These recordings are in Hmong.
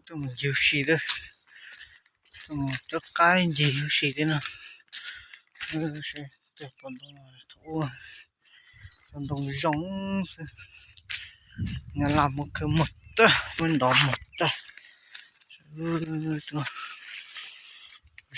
Tuaj mus ncig ua si thiab, tuaj mus cuab qaib ncig ua si thiab no. Tej pom ntoo, ua, pom ntoo zoo xwb. Nyab Laj muab khawb muag tag, muab ntov muag tag. Ua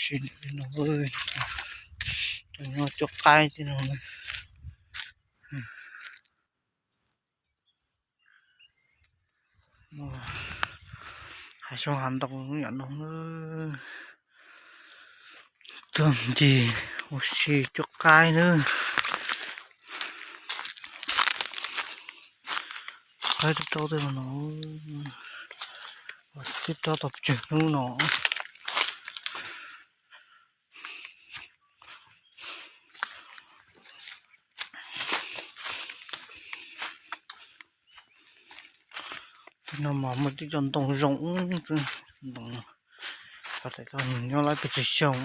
si no, tuaj nyob cuab qaib thiab no. Hav xyoob hav ntoo yam no, tuaj ncig ua si cuab qaib nawb. Qaib rau rau tej no, twb rau tau pes tsawg hnub no. Tej no mas muaj tib co ntoo zoo xwb, ntoo no, nyob lawm pes tsawg xyoo,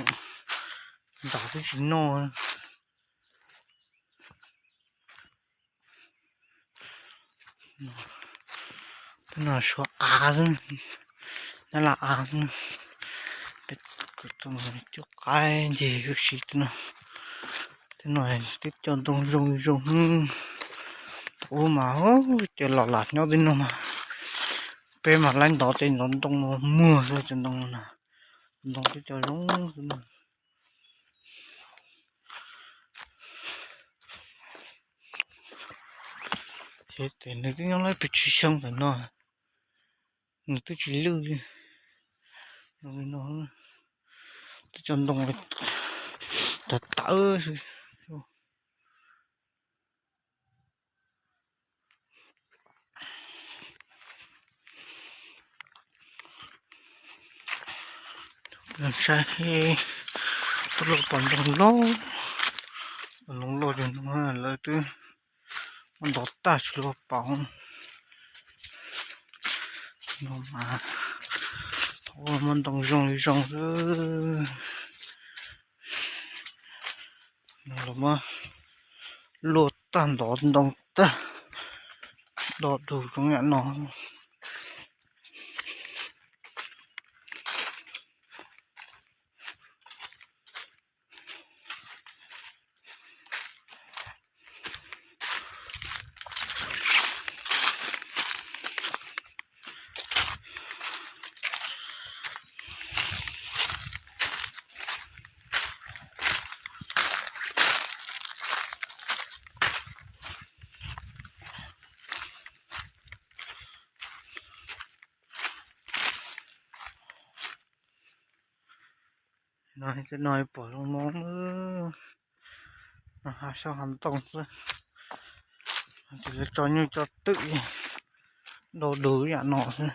ntaus twb tsis noj. Tej no suav av xwb, nyab laj av xwb. Peb kuj tuaj mus cuab qaib ncig ua si tej no. Tej no twb cov ntoo zoo zoo, thaum ub mas cov los lam nyob tej no mas peb mas laib ntov ces ntov ntoo no muag xwb, cov ntoo no na, ntoo twb cov zoo xwb na. Ces nws twb nyob lawm pes tsawg xyoo ntawm no, nws twb tsis lwj li no. Twb cov ntoo tawv tawv xwb. Saib, tuaj loj pom ntoo loj, pom ntoo loj cov no lawv twb muab ntov tag tsis luag pauv. No mas, thaum ub muaj ntoo zoo li zoo xwb. Los muab luaj tag, ntov ntoo tag, do dug zoo yam no. No, no pom zoo no, no hav xyoob hav ntoo xwb, ces lawv tso nyuj tso twm do dug yam no xwb.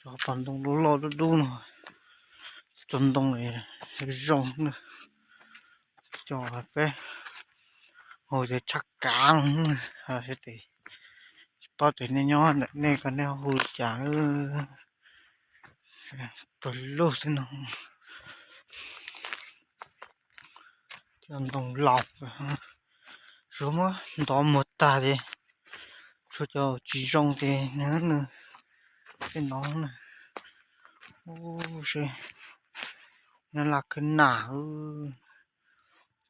Cov pom ntoo loj loj dub dub no, cov ntoo zoo, cov peb hu tias tshaj kav, tsis paub tias nej nyob ntawm nej ko nej hu li cas. Pawg lug xwb no, cov ntoo laus, suav muab ntov muag tag ces tshuav cov tsis zoo ces nws tej no na. Ub, seb, nyob laj khwb nas,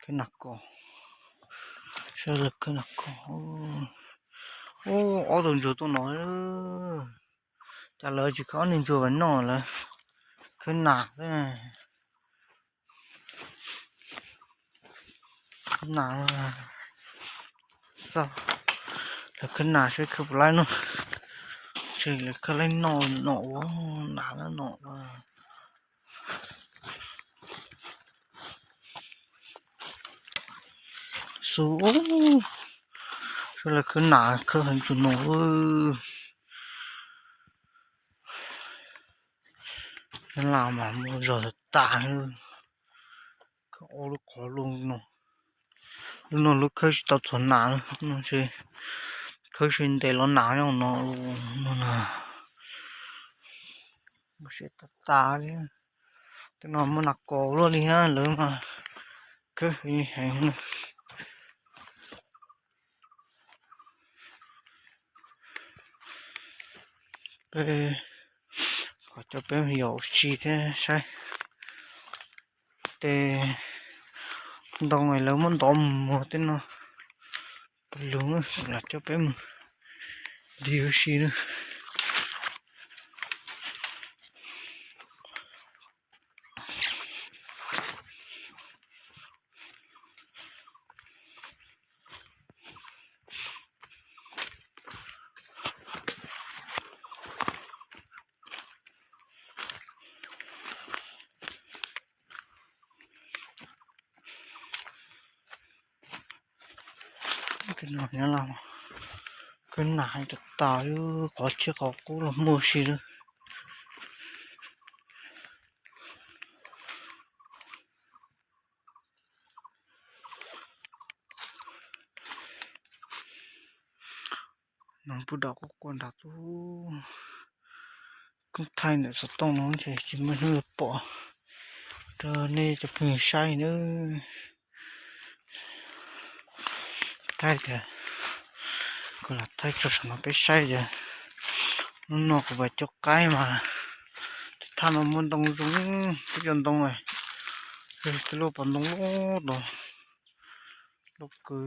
khwb nas kos, seb lawv khwb nas kos. Ub, ob tug ntsuag tuaj no, cas lawv tsis khawb ob niag ntsuag vas noj lawv khwb nas xwb. Khwb nas, lawv khwb nas seb khwb puas laib no, seb lawv khwb laib noj no ua nas lawm no. Xu, seb lawv khwb nas khwb heev tsuas no. Nyob laj mas muaj zog tas tas, khawb ob lub qhov loj no. Lub no lub khawb tsis tau txog nas, no es khawb sib ntes los nas nyob no, no na. Mus siab tas tas li. Tej no muaj nas kos luaj li thiab, lawv mas khawb heev li heev. Peb, qhov coj peb mus yos ua si thiab saib tej ntoo lawv muab ntov muag tej no. Peb lug, los coj peb mus nti ua si na. Tej no nyob Laj, khwb nas heev tas tas li, qhov txhia qhov qub los muaj si lawm. Noog puag nram quaj quaj nram tub. Koob thaij ntawm xov tooj no ces tsis muaj hnub yuav pom rau nej cov phooj ywg saib nawb. Thaij tias, kuv lam thaij tso saum no peb saib tias hnub no kuv pais cog qaib mas tej thaj no muaj ntoo zoo, twb cov ntoo, tej lub pas ntoo loj los loj kawg.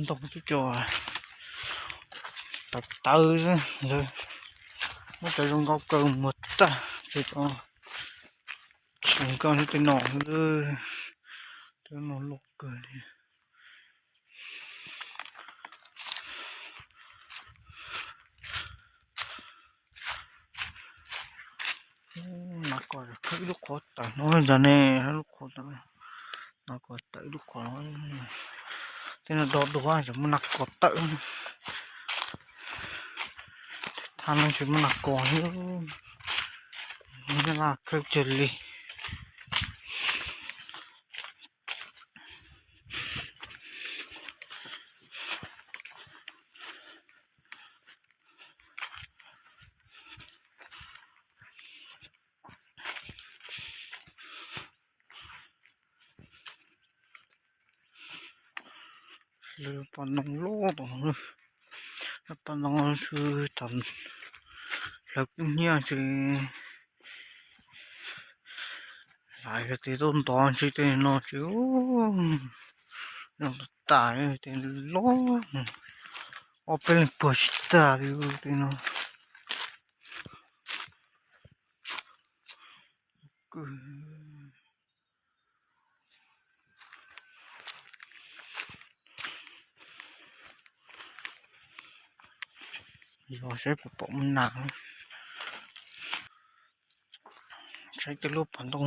Ntoo twb cov tawv tawv xwb, lawv muab cov zoo nkauj kawg muag tag, ces cov tsis zoo nkauj nyob tej no, tej no loj kawg li. Nas kos khawb ib lub qhov tawm no ntag ne, lub qhov tawm, nas kos tawm ib lub qhov. Tej no do dua ces muaj nas kos tawm. Thaj no ces muaj nas kos, Nyab Laj khawb kawg li. Lawv pas ntoo loj tom no, lawv pas ntoo xwb thaum lawv kub hnyiab ntshe lam yog tes tuaj ntov ntshe tej no tsis zoo tas tas, tes loj, ob peb leeg puag tsis tag li tej no. Yog saib puas pom muaj nas, saib tej lub pas ntoo,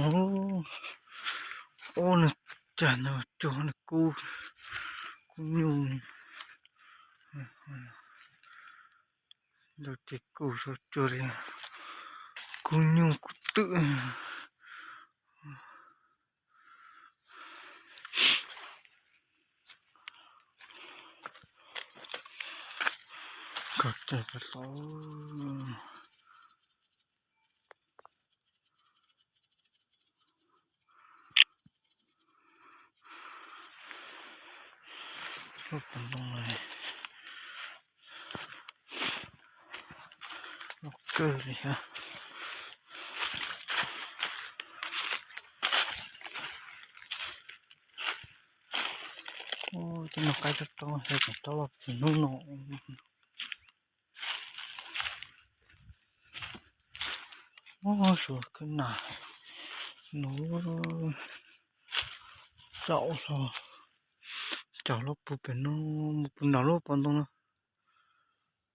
ub, nws cag ntawd cuag nws kub, kub nyuj, ntawd ces kub cuag li kub nyuj kub twm. Kawg tag tau. Lub pas ntoo loj kawg li thiab. Tej no qaib tob tob, yog tseem tau los txog hnub no. Ub, suav khawb nas no, caum hlo, caum lub puag pem no, mus puag nram lub pas ntoo no,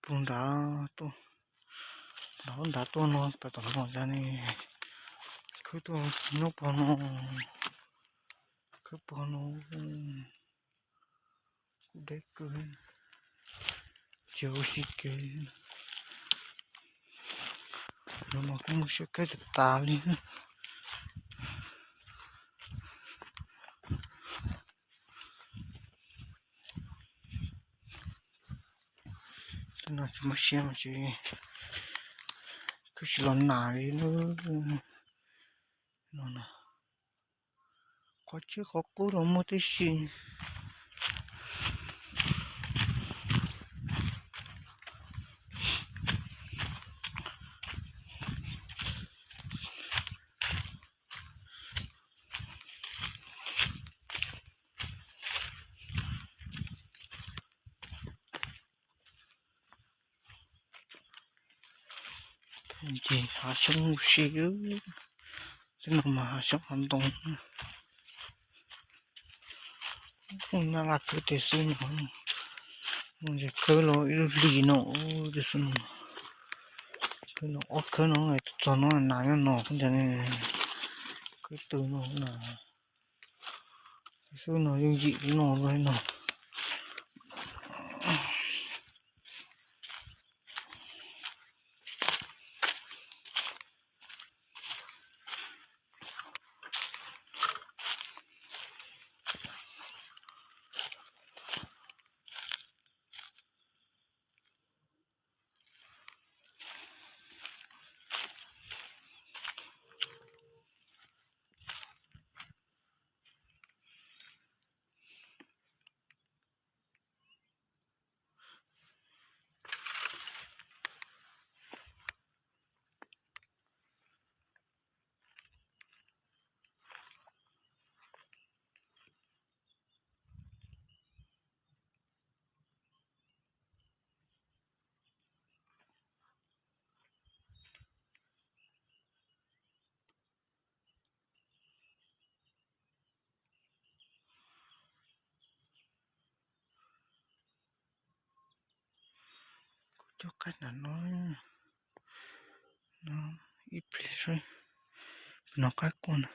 puag nrad tuaj, nrad nrad tuaj no pas tom no cas ne, khawb tuaj nyob puag no, khawb puag no. Kuv deb kawg, tsis ua si kiag li. No mas kuj muaj siab khawb tas tas li. Tej no tsis muaj siab mas tsis, kuj tsis los nas li no. Qhov txhij qhov qub los muaj tib si. Ces hav xyoob ua si, xwb no mas hav xyoob hav ntoo. Nyab Laj khawb tiag xwb no, khawb los ib lub hlis no, khawb no ob khawb no, txog no nas nyob no, khawb twg no na, xwb no yooj yim no no. Kuv coj qaib nram no, no ib pliag saib, no qaib quaj na.